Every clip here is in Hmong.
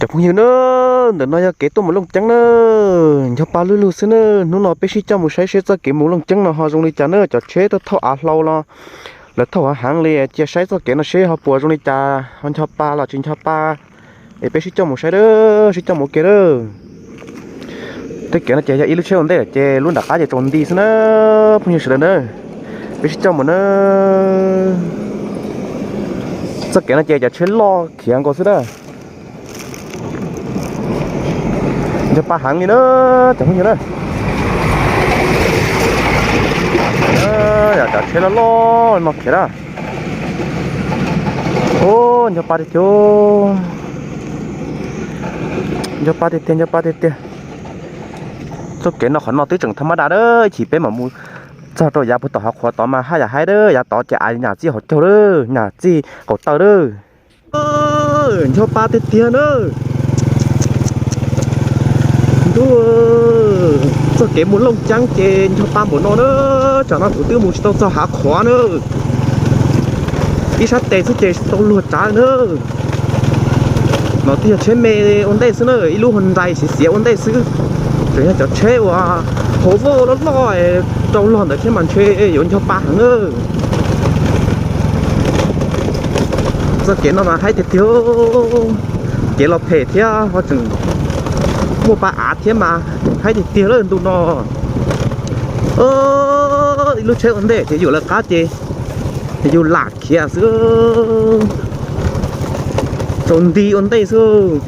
Cov phooj ywg na, ntawm no yog kev tuaj mus Looj Ceeb na, Nchog Pa lug lug xwb na. Hnub no peb sib coj mus saib seb txoj kev mus Looj Ceeb no ho zoo li cas na. Cov tsheb tuaj thauj av hlau los lawv thauj heev heev li, cia saib txoj kev no seb ho puas zoo li cas, ho Nchog Pa los tsis Nchog Pa. Es peb sib coj mus saib a, sib coj mus ua ke a. Tej kev no ces yog ib lub tsheb ua ntej lawm ces lub nram qab ces tsaus nti xwb na, phooj ywg sawv daws na. Peb sib coj mus na. Txoj kev no ces cov tsheb loj khiav nkaus xwb a. Nchog Pa heev li na, cov phooj ywg na. Cov tsheb loj loj no khiav a. Ub, Nchog Pa tiag tiag. Nchog Pa tiag tiag, Nchog Pa tiag tiag. Txoj kev no qhov no twb tseem tha mab da a, ib chim peb mam mus txog rau yav puag tom hav qhuav tod mas haj yam haib a, yav tod ces av nyam txij hauv caug a, nyam txij qaum taw a. Nchog Pa tiag tiag na. Ntuj, txoj kev mus Looj Ceeb ces Nchog Pa npaum no na. Tsam no kuv twb mus tsis tau txog hav qhuav na. Ib sab tes xwb ces tsis tau luag tsav na. No twb yog tsheb me ua ntej xwb na, ib lub Hyundai xiav xiav ua ntej xwb. Tseem yog cov tsheb uas hauv vaj loj loj rau log ntawd thiab mas ntshe yuav Nchog Pa heev na. Txoj kev no mas haib tiag tiag, kev los phem thiab ho tseem muaj pa av thiab mas haib tiag tiag lawm ntu no. Ib lub tsheb ua ntej ces yus lawv qab ces yus lam khiav xwb, tsaus nti ua ntej xwb.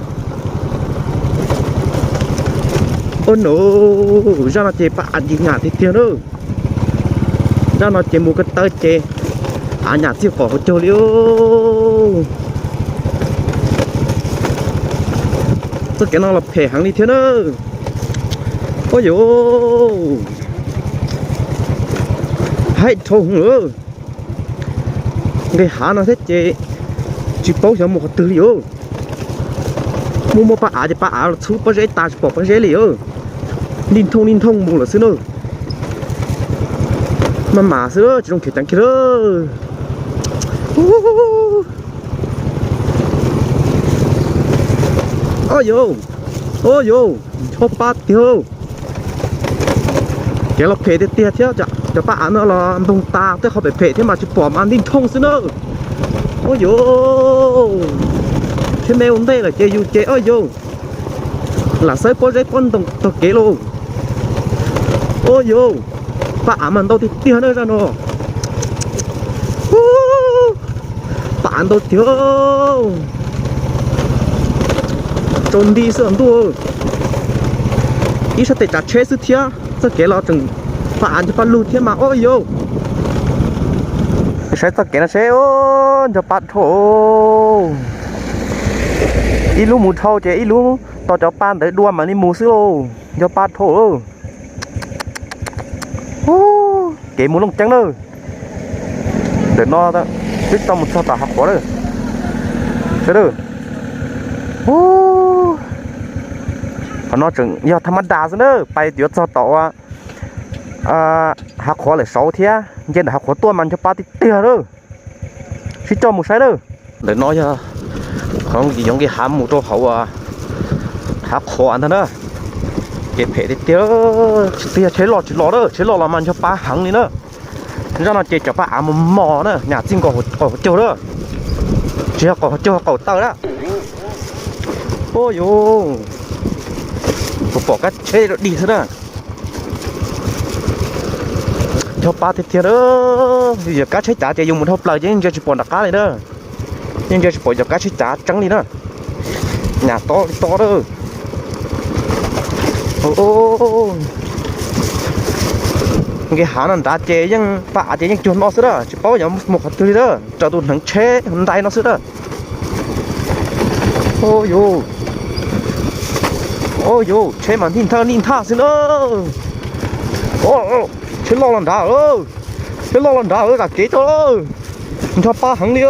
Ua no, zaj no ces pa av nyam tiag tiag na. Zaj no ces mus ko taw ces av nyam txij qaum hauv caug li. Txoj kev no los phem heev li thiab na. Ua yuav haib dhau lawm. Nqis hav no thiab ces tsis paub xyov mus qhov twg li os. Muaj muaj pa av ces pa av los txhub pob zeb tas tsis pom pob zeb li os. Nij nthoo nij nthoo mus lawm xwb na. Maj mam xwb tsis zoo khiav ceev kiag lawm. Ua yuav, ua yuav, Nchog Pa tiag. Kev los phem tiag tiag thiab, cov pa av no los npoog tas tej qhov phem phem thiab mas tsis pom mas nij nthoo xwb na. Ua yuav, tsheb me ua ntej lawm ces yus ces ua yuav, lam xawb pob zeb pob ntoo taug kev lauj. Ua yuav, pa av mas ntau tiag tiag na zaj no. Pa av ntau tiag. Tsaus nti xwb os ntuj. Ib sab tes tsav tsheb xwb thiab, txoj kev los tseem pa av Nchog Pa lug thiab mas ua yuav. Saib txoj kev no seb, Nchog Pa dhau. Ib lub mus dhau ces ib lub tos cov pa ntawd dua mam li mus xwb lauj. Nchog Pa dhau. Kev mus Looj Ceeb na. Ntawm no twb tau mus txog tom hav qhuav lawm. Sawv daws, qhov no tseem yog tha mab das xwb na, pais yuav txog tom hav qhuav lawm saud thiab, nce ntawm hav qhuav tuaj mas Nchog Pa tiag tiag lawm. Sib coj mus saib lawm. Ntawm no yog qhov yuav nqis hav mus rau hauv hav qhuav ntag na. Kev phem tiag tiag, tsis tiag tsheb loj tsis los lawm, tsheb loj los mas Nchog Pa heev li na. Zaj no ces cov pa av mos mos na, nyam txij nkaus qaum caug lawm. Tsis yog qaum caug, qaum taw lawm. Ua yuav, kuv pom kab tsheb dig xwb na. Nchog Pa tiag tiag, yog kab tsheb cav ces yus mus dhau plaws ces yeej ntsia tsis pom nram qab li na. Yeej ntsia tsis pom cov kab tsheb cav tseeb li na. Nyam to li to lawm. Nqis hav no nrad ces yeej pa av ces yeej cuag no xwb na, tsis paub yuav mus qhov twg li na, raws tus hneev tsheb ntais no xwb na. Ua yuav, ua yuav, tsheb mas nij nthaj nij nthaj xwb na. Tsheb loj los nrad, tsheb loj los nrad, zam kev tso. Nchog Pa heev li.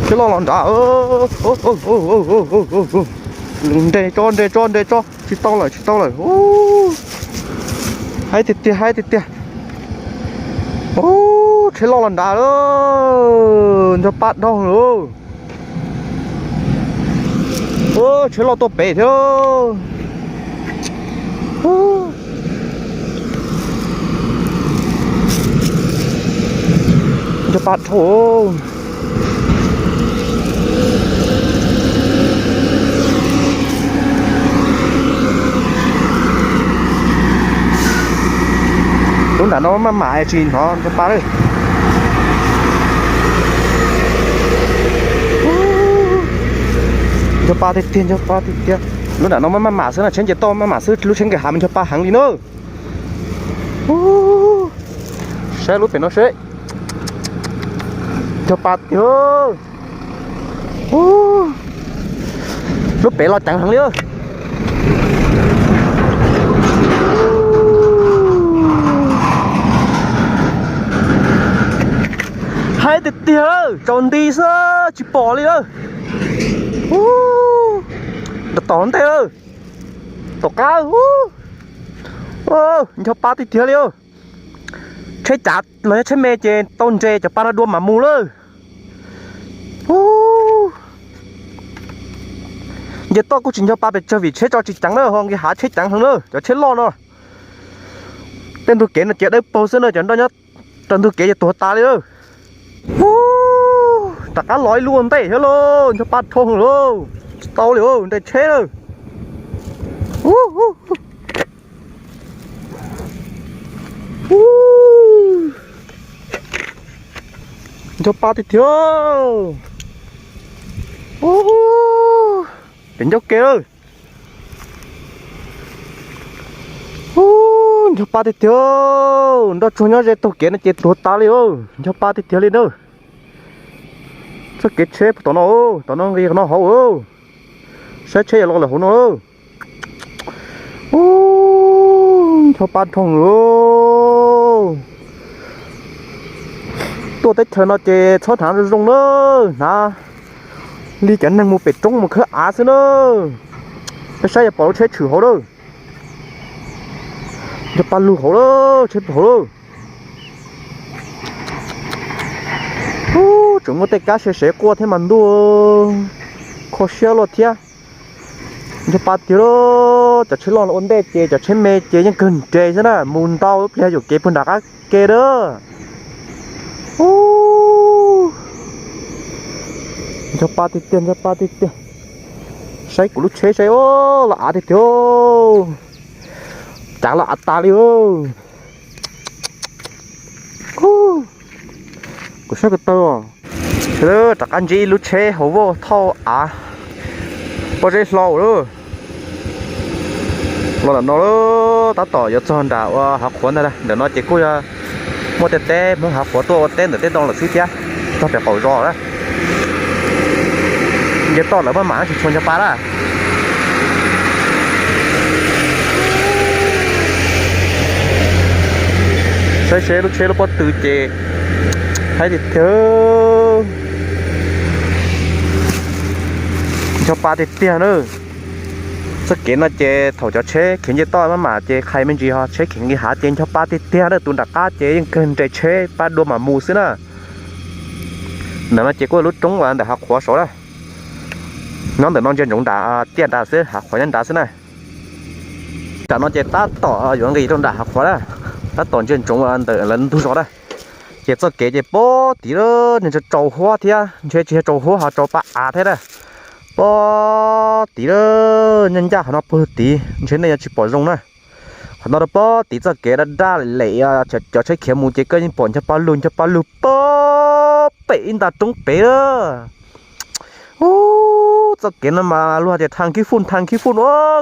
Tsheb loj los nrad. Nres tso, nres tso, nres tso, tsis tau lawm, tsis tau lawm. Haib tiag tiag, haib tiag tiag. Tsheb loj los nrad lawm, Nchog Pa dhau lawm. Tsheb loj tuaj pem thiab. Nco pa dhau. Lub nram no maj mam tsis hnov nco pa li. Nco pa tiag tiag, nco pa tiag tiag. Lub nram no maj mam xwb na, tsheb nce toj maj mam xwb, lub tsheb nqis hav mas nco pa heev li na. Saib lub pem no seb. Nco pa tiag. Lub pem los ceev heev li. Haib tiag tiag, tsaus nti xwb tsis pom li lawm. Nram tom ntej lawm. Tom qab. Nco pa tiag tiag li. Tsheb cav los yog tsheb me ces tau nres cov pa no dua mam mus lawm. Nce toj kuj tsis nco pa pes tsawg vim tsheb tso tsis ceev na, ho nqis hav tsheb ceev heev na, cov tsheb loj no. Tej ntug kev no ces dawb paug xwb na, cov nroj nyob rau ntug kev ces tuag tas li lawm. Rov qab los ib lub ua ntej thiab lauj, nco pa dhau lauj, tsis tau li, nres tsheb lawm. Nco pa tiag tiag. Pem ncauj ke lawm. Nco pa tiag tiag. Nroj tsuag nyob ze taug kev no ces tuag tas li, nco pa tiag tiag li na. Txoj kev tsheb tom no, tom no nqis no hauv. Saib tsheb yuav los lawm hauv no. Nco pa dhau lawm. Tuaj teb chaws no ces txhob hnav zoo zoo na, hnav li cov neeg mus pem roob mus khawb av xwb na. Peb saib yuav pom lub tsheb tshwm hauv lawm. Nco pa lug hauv lawm, tsheb pw hauv lawm. Tseem muaj tej kab se sev quaj thiab mas ntuj, kho siab luaj thiab. Nco pa tiag lauj, cov tsheb loj ua ntej ces cov tsheb me ces yeej kawg nres xwb na, mus ntau lub pliag yuam kev puag nram qab ke lawm. Nco pa tiag tiag, nco pa tiag tiag. Saib kuv lub tsheb saib, los av tiag tiag. Cav los av tas li. Kuv saib ko taw, rov qab ntsib ib lub tsheb hauv vaj thauj av pob zeb hlau lawm. Los ntawm no tab tom yuav txog nram ua hav qhuav ntag. Ntawm no ces kuj yog muaj tej teb Hmoob hav qhuav tuaj ua teb ntawm tej no lawm xwb thiab. Txog pem qaum zos na. Nce toj lawv maj mam tsis tshua nco pa lawm. Saib seb lub tsheb lub pob tw ces haib tiag tiag. Nco pa tiag tiag na. Txoj kev no ces thaum cov tsheb khiav nce toj maj mam ces qhais me ntsis, ho tsheb khiav nqis hav ces nco pa tiag tiag na. Tus nram qab ces yeej kawg nres tsheb pab dua mam mus xwb na. Ntawm no ces kuj lub roob uas ntawm hav qhuav saud na. Nyob ntawm no ntsia ntsoov nram tiaj nrad xwb, hav qhuav nyob nrad xwb na. Nram no ces tab tom yuav nqis rau nram hav qhuav na, tab tom ntsia ntsoov ntawm lawv ntug zos na. Ces txoj kev ces pob tid lawm, ntshe tsaus huab thiab, ntshe tsis yog tsaus huab ho tsaus pa av thiab na. Pob tid lawm, nyob ncaj qhov no puag tid ntshe nej yuav tsis pom zoo na. Qhov no rau pob tid txoj kev daj daj lem lem, cov tsheb khiav mus ces koj yeej pom ncho pa lug ncho pa lug pob pem ib nta roob pem lawm. Ub, txoj kev no mas luag tias thaj khib fun, thaj khib fun,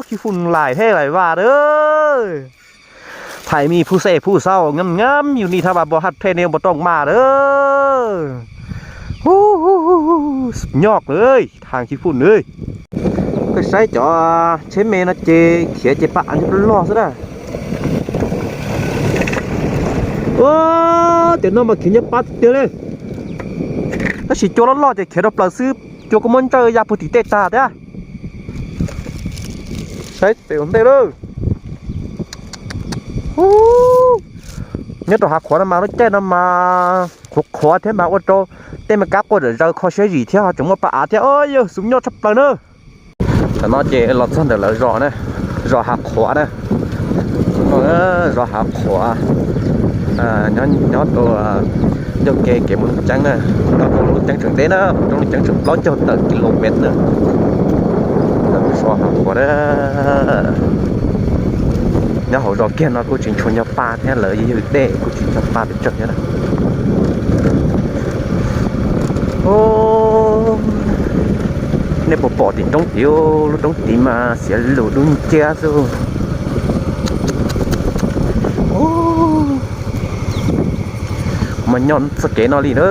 khib fun lais thej lais vaj a. Thaj mij phuj xej phuj xauj nyab nyab yus ni thaj vas npua haj thej nej npua rooj maj a. Ub, nyoj lawm thaj khib fun. Koj saib cov tsheb me no ces khiav ces pa av ncho loj xwb na. Ub, cov no mas khiav ncho pa tiag tiag li. Tab sis cua loj loj ces khiav rau plaws xwb, cua kuj muab ntsawj ya puag tim tej tag thiab. Saib pem ua ntej lawm. Nyob rau hav qhuav no mas lub caij no mas qhuav qhuav thiab mas ua rau tej me kab quaj zom zaws kho siab zim thiab ho tseem muaj pa av thiab. Yawg xub nyoj tshaj plaws na. Tam no ces los txog ntawm lawv zos na, zos Hav Qhuav na. Zos Hav Qhuav, nyob rau ncauj ke kev mus Looj Ceeb na, nyob rau Looj Ceeb tseem deb na, rau Looj Ceeb tseem plaub caug tawm kilomev na. Zos Hav Qhuav na, nyob hauv zos kiag no kuj tsis ntshua ncho pa thiab, lawv ywg dej kuj tsis ncho pa pes tsawg thiab na. Nej puas pom tim roob tid, lub roob tid mas xiav lus dub nciab xwb. Mas nyob txoj kev no li na,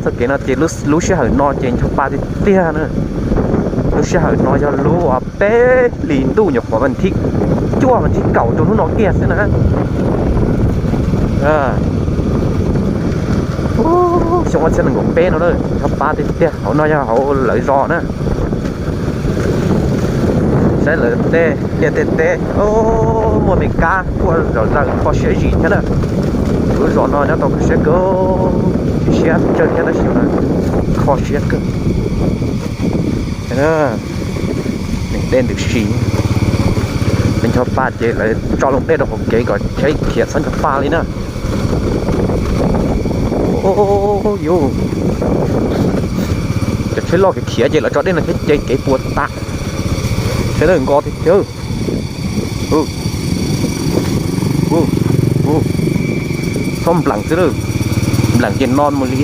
txoj kev no ces lub sij hawm no ces ncho pa tiag tiag na. Lub sij hawm no yog lub peb hlis ntuj nyuam qhuav vas thib cuaj vas thib kaum rau hnub no kiag xwb na. Xyoo ob txhiab nees nkaum peb no na, ncho pa tiag tiag. Hauv no yog hauv lawv zos na. Saib lawv tej liaj tej teb, muaj me kab kuaj zom zaws kho siab zim thiab na. Lub zos no nyob tau kho siab kawg, tsis siab tsawg thiab tab sis mas kho siab kawg. Dej ntws si, lawv ncho pa ces lawv tso loo dej rau hauv kev kom tsheb khiav txhob ncho pa li na. Yus, cov tsheb loj khiav khiav ces lawv tso dej no thiab ces kev puas tas. Sawv daws nkos tiag tiag. Txhob nplees xwb, nplees ces no mus li.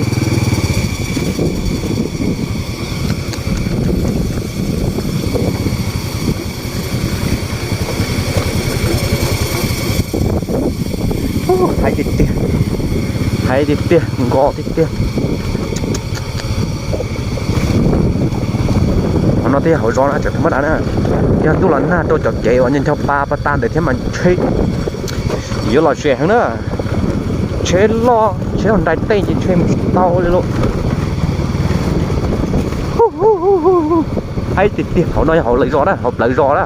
Hais tiag tiag, hais tiag tiag, nkos tiag tiag. Qhov no twb yog hauv zos na, tseem tsis muab dav na. Yog ntuj los nag rau cov kev uas ncho pa pas tag ntawd thiab mas tsheb yuav lom zem heev na. Tsheb loj tsheb hauv nrais tej ces tsheb mus tsis tau li lauj. Hais tiag tiag, hauv no yog hauv lawv zos na, hauv plawv zos na,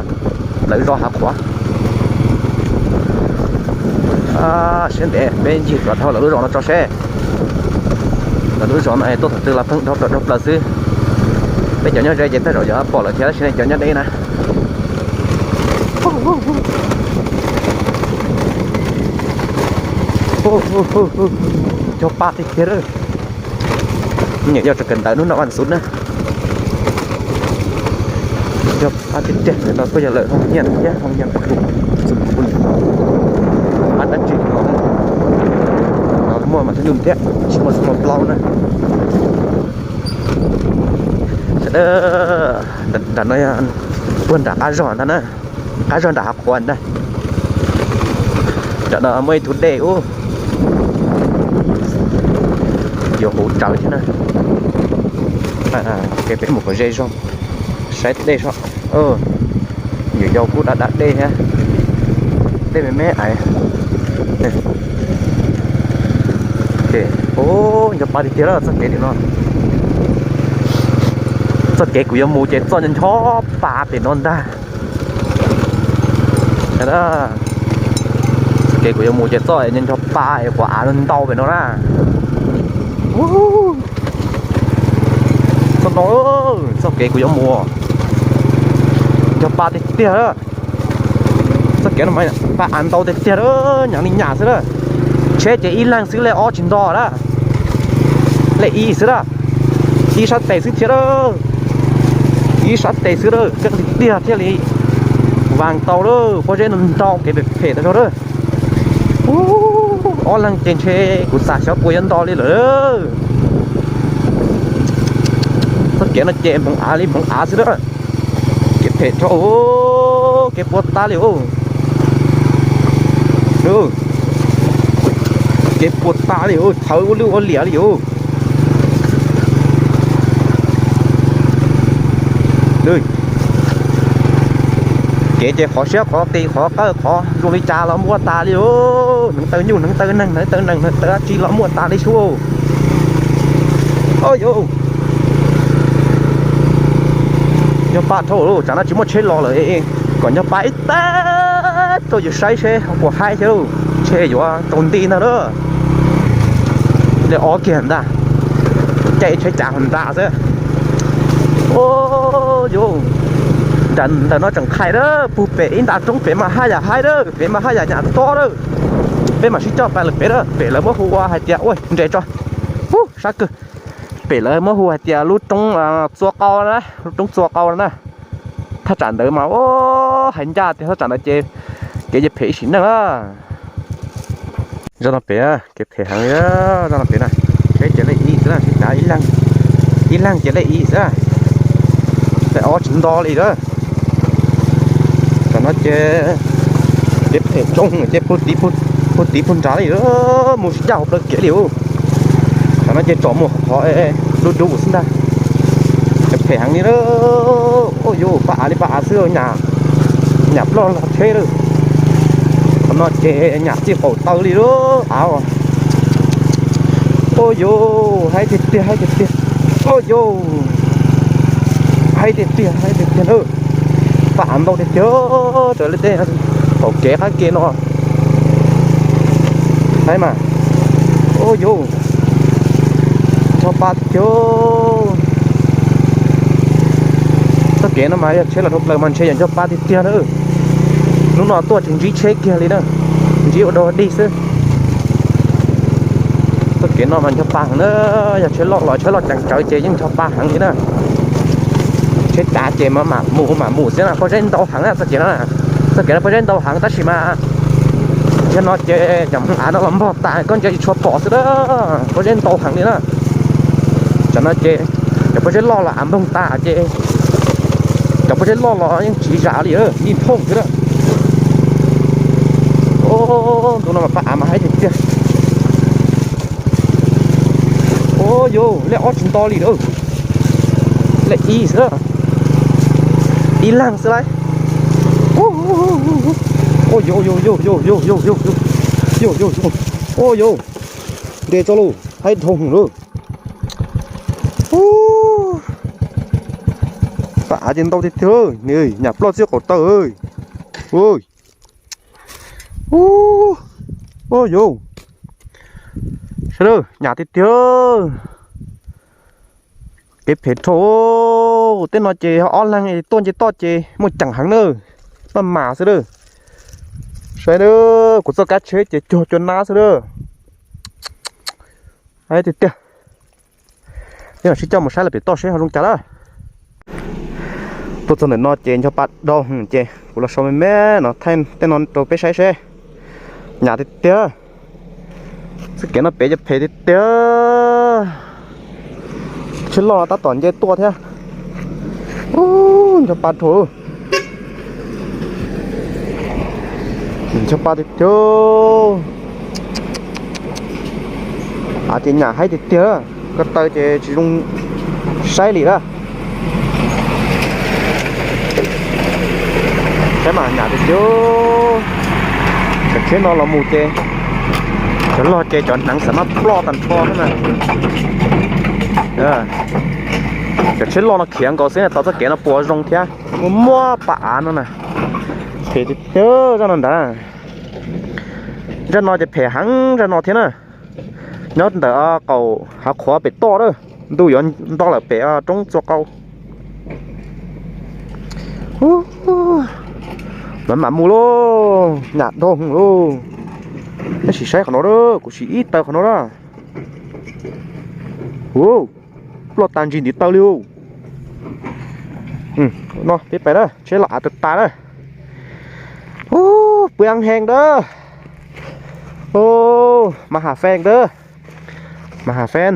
plawv zos Hav Qhuav. Siab ntev peb ncig kom dhau lawv lub zos no tso seb. Lawv lub zos no tuaj thaum twg los pheej dhau plaws dhau plaws xwb. Peb cov nyob ze ces tej zaum yuav pom lawm thiab tab sis nej cov nyob deb na. Ncho pa tiag tiag lawm. Nyiam yog tseem kawm ntawv hnub no vaj xub na. Ncho pa tiag tiag, ntawm no kuj yog lawm hoo nyiaj thiab hoo nyiaj pab pab dab tsi no, muaj mas thiaj yus thiab tsis muaj xub hau plaub na. Sawv daws, nram no yog puag nram qab zog ntag na, qab zog nram Hav Qhuav ntag. Nram no muaj ib tug dej ub, yuav huv tsawv thiab na. Ces peb mus kom ze zog, saib dej zog. Yus yau kuj da da dej thiab, dej me me ais. Ncho pa tiag tiag lawm txoj kev tim no. Txoj kev kuv yuav mus ces txoj ncho pa pem no ntag. Txoj kev kuv yuav mus ces txoj ncho pa es quav av ntau pem no na. Txoj no, txoj kev kuv yuav mus, ncho pa tiag tiag. Txoj kev no mas pa av ntau tiag tiag, nyhav li nyhav xwb na. Tsheb ces ib leeg xwb, lej ob tsis nto na, lej ib xwb na, ib sab tes xwb thiab. Ib sab tes xwb na, keej tiag tiag thiaj li vas tau lawm, pob zeb no ntau kev phem phem tas zog lawm. Ob leeg ces ntshe kuv xav xyov puas yuav nto li lawm. Txoj kev no ces hmoov av li hmoov av xwb na. Kev phem dhau, kev puas tas li os. Kev puas tas li os, thawv ua lwj ua liam li os. Kev ces qhov siab qhov qis qhov qawj qhov zoo li cas los muaj tas li os. Hneev taw nyuj hneev taw neeg hneev taw nees hneev taw dab tsi los muaj tas li xwb. Ncho pa dhau, tsam no tsis muaj tsheb los lawm, kom ncho pa ib teg rau yus saib seb puas haib thiab. Ntshe yuav tsaus nti ntag na. Li ob kiag ntag, caij tsheb cav hauv nram xwb. Yus, Tam ntawm no tseem qhais lawm, puag pem ib nta roob pem mas haj yam haib lawm, pem mas haj yam nyam tob lawm. Peb mam sib coj pais lawm pem lawm, pem lawv muab hu ua hais tias ua nres tso. Ub, sab kawg. Pem lawv muab hu hais tias lub roob Txua Qau na, lub roob Txua Qau na. Thaj tsam ntawd mas ua hais ncaj tias thaj tsam ntawd ces kev ces phem ib sim neej a. Zaj no pem kev phem heev li, zaj no pem na. Peb ces lej ib xwb na, sib cav ib leeg ces lej ib xwb, lej ob tsis nto li lawm. Tam no ces kev phem tsoo ces puag tid puag nrad li, mus sib ncaj hauv plawv kev li. Tam no ces tsom mus qhov dub dub xwb ntag. Kev phem heev li lawm. Ua yuj, pab av li pab av xwb, nyam ploj los tsheb lawm. Qhov no ces nyam txij qaum taw li lawm av. Ua yuj, haib tiag tiag, haib tiag tiag. Ua yuj, haib tiag tiag, haib tiag tiag lawm. Pab av ntau tiag tiag raws li tej qaum kev qab ke no. Saib mas. Ua yuj, ncho pa tiag tiag. Txoj kev no mas yog tsheb los dhau plaws mas ntshe yog ncho pa tiag tiag na. Hnub no tuaj tsis ntsib tsheb kiag li na, ntsib ua dog dig xwb. Txoj kev no mas ncho pa heev na, yog tsheb loj los tsheb loj ceev tsawv ces yeej ncho pa heev li na. Tsheb cav ces mam mus mam mus xwb na, pob zeb ntau heev na txoj kev no. Txoj kev no pob zeb ntau heev tab sis mas yog no ces cov hmoov av no los npog tas koj ntsia tsis tshua pom xwb na, pob zeb ntau heev li na. Tam no ces cov pob zeb loj los av npog tas ces cov pob zeb loj los yeej tsis zam li, nij phooj xwb na. Ntu no mas pab av mas haib tiag tiag. Ua yuj, lej ob tsis nto li lawm, lej ib xwb, ib leeg xwb lauj. Ua yuj, ua yuj, ua yuj, ua yuj, nres tso lauj, haib dhau lawm. Pab av ces ntau tiag tiag, nyam ploj txij qaum taw. Ua yuj, sawv daws, nyam tiag tiag. Kev phem dhau. Tej no ces ob leeg tuaj nce toj ces muaj ceem heev na, maj mam xwb na. Saib na, kuv txoj kab tsheb ces cuag cua nab xwb na. Tiag tiag. Peb mam sib coj mus saib lawm pem toj seb ho zoo cas lawm. Tuaj txog ntawm no ces ncho pa dhau ces kuv los sau me me no thaij tej no rau peb saib seb. Nyam tiag tiag. Txoj kev no pem ces phem tiag tiag. Tsheb loj tab tom nce tuaj thiab. Ncho pa dhau. Ncho pa tiag tiag. Av ces nyam haib tiag tiag, ko taw ces tsis zoo saib li lawm. Saib mas nyam tiag tiag. Cov tsheb no los mus ces cov log ces cov hneev xav maj ploj tag nrho xwb na. Cov tsheb loj no khiav nkaus xwb tau txoj kev no puas zoo thiab. Muaj muab pa av no na. Phem tiag tiag zaj no ntag. Zaj no ces phem heev zaj no thiab na. Nyob ntawm qaum hav qhuav pem toj lawm, ntuj yuav nto lawm pem roob txua qau. Mam mam mus lauj, nyam dhau lauj. Peb sim saib qhov no, kuv sim ib taw qhov no na. Ploj tag ntsig ntiv taw li. No peb pais na, tsheb los av tas tas na. Pw heev dab. Mas ha feej dab. Mas ha feej.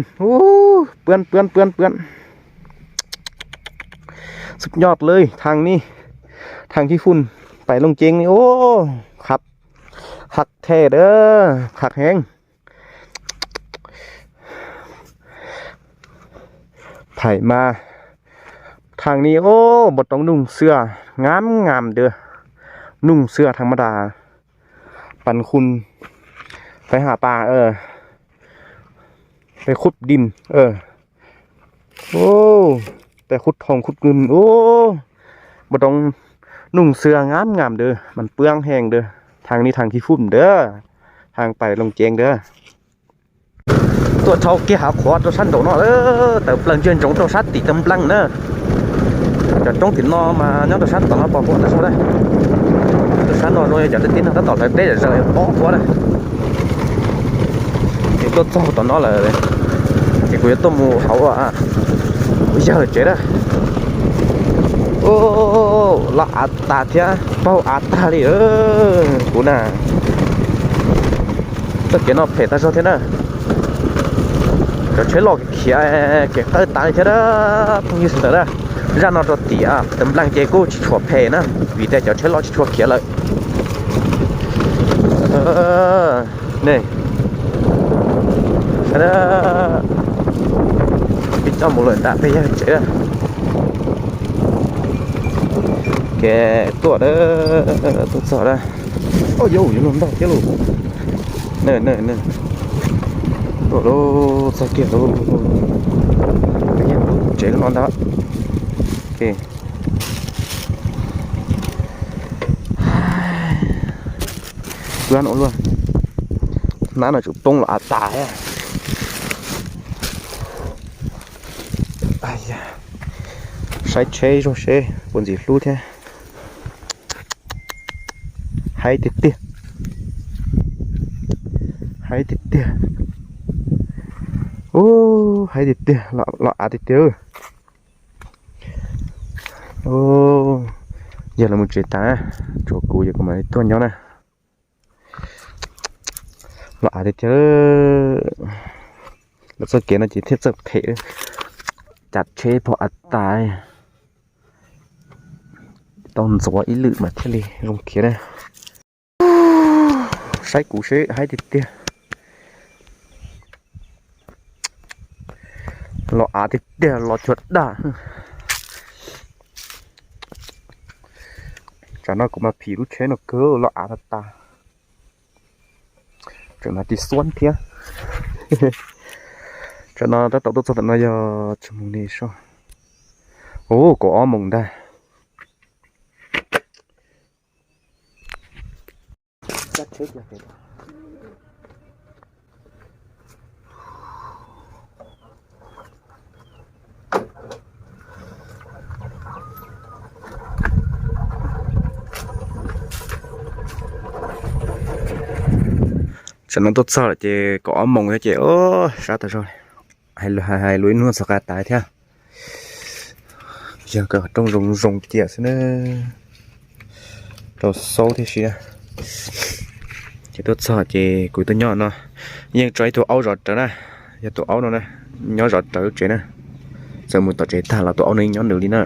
Pw pw pw pw. Suj nyoj li thaj ni, thaj Khib Fum pais Looj Ceeb ni. Qhov, qhov the dab, qhov heev. Thaim mas thaj ni, ub, npua roob nug xwb, ngam ngam dab, nug xwb thaj mas tas, pab khun, peb ha pas, peb khub dim, peb khub thooj khub kws, ub, npua roob nug xwb ngam ngam dab, mas pw heev dab, thaj ni thaj Khib Fum dab, thaj pais Looj Ceeb dab. Tuaj dhau kiag hav qhuav rau sab nraum no, tawm plaws ntsia ntsoov rau sab tim tawm nplees na. Cov roob tim no mas nyob rau sab tom no pos huab tag zog na. Nyob rau sab no zoo li cov tib neeg tab tom hlawv teb zom zaws pos huab na. Ces tuaj txog tom no lawm, ces kuv yuav tuaj mus hauv kuv yawg tsev na. Los av tas thiab paug av tag li kuv na. Txoj kev no phem tag zog thiab na. Cov tsheb loj khiav kev qawj tas li thiab na phooj ywg sawv daws na. Zaj no rau tiam tawm nplees ces kuj tsis tshua phem na, vim tias cov tsheb loj tsis tshua khiav lawm. Ne, saib na, peb coj mus lawm nram peb yawg tsev na. Kev tuaj, tuaj txog na. Au, yuav luag ntog thiab lauj. Tuaj lauj, txog kiag lauj. Peb yawg tsev no ntag. Hnab no luaj, hnab no tseem poob los av tas thiab. Saib tsheb zog seb puas ntxim hlub thiab. Haib tiag tiag, haib tiag tiag. Ub, haib tiag tiag, los av tiag tiag. Yog lawv mus tsev tas, tshuav kuv ces kuv mam li tuaj nyob na. Los av tiag tiag. Lawv txoj kev no ces thiaj txawj phem, cas tsheb pom av tas. Tau ntxuav ib lwm mas thiaj li zoo khiav na. Saib kuv seb haib tiag tiag. Los av tiag tiag los cuag daj. Tsam no kuv mas phim lub tsheb no kawg, los av tas tas. Tseem hnav ris xuab thiab. Tsam no tab tom tuaj txog tom no yog tsis mus li soj. Ub, kaum ob moos ntag. Tsam no tuaj txog lawm ces kaum ob moos thiab ces sab tas zog. Hais lus ib hnub txog qa tas thiab. Yog qhov rooj zoo zoo cia xwb na, rau xaub thiab si na. Ces tuaj txog ces kuv tuaj nyob no, yeej tso ib tug aub zov rawv na, yog tus aub no na, nyob zov rawv tsev na. Txawm mus tom tsev tag los tus aub no nyob nws li na.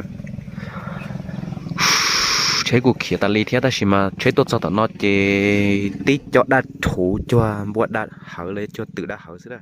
Tsheb kuj khiav tas li thiab tab sis mas tsheb tuaj txog tom no ces tib co daj rhuv cuag npua daj hawv los cuag twm daj hawv xwb na.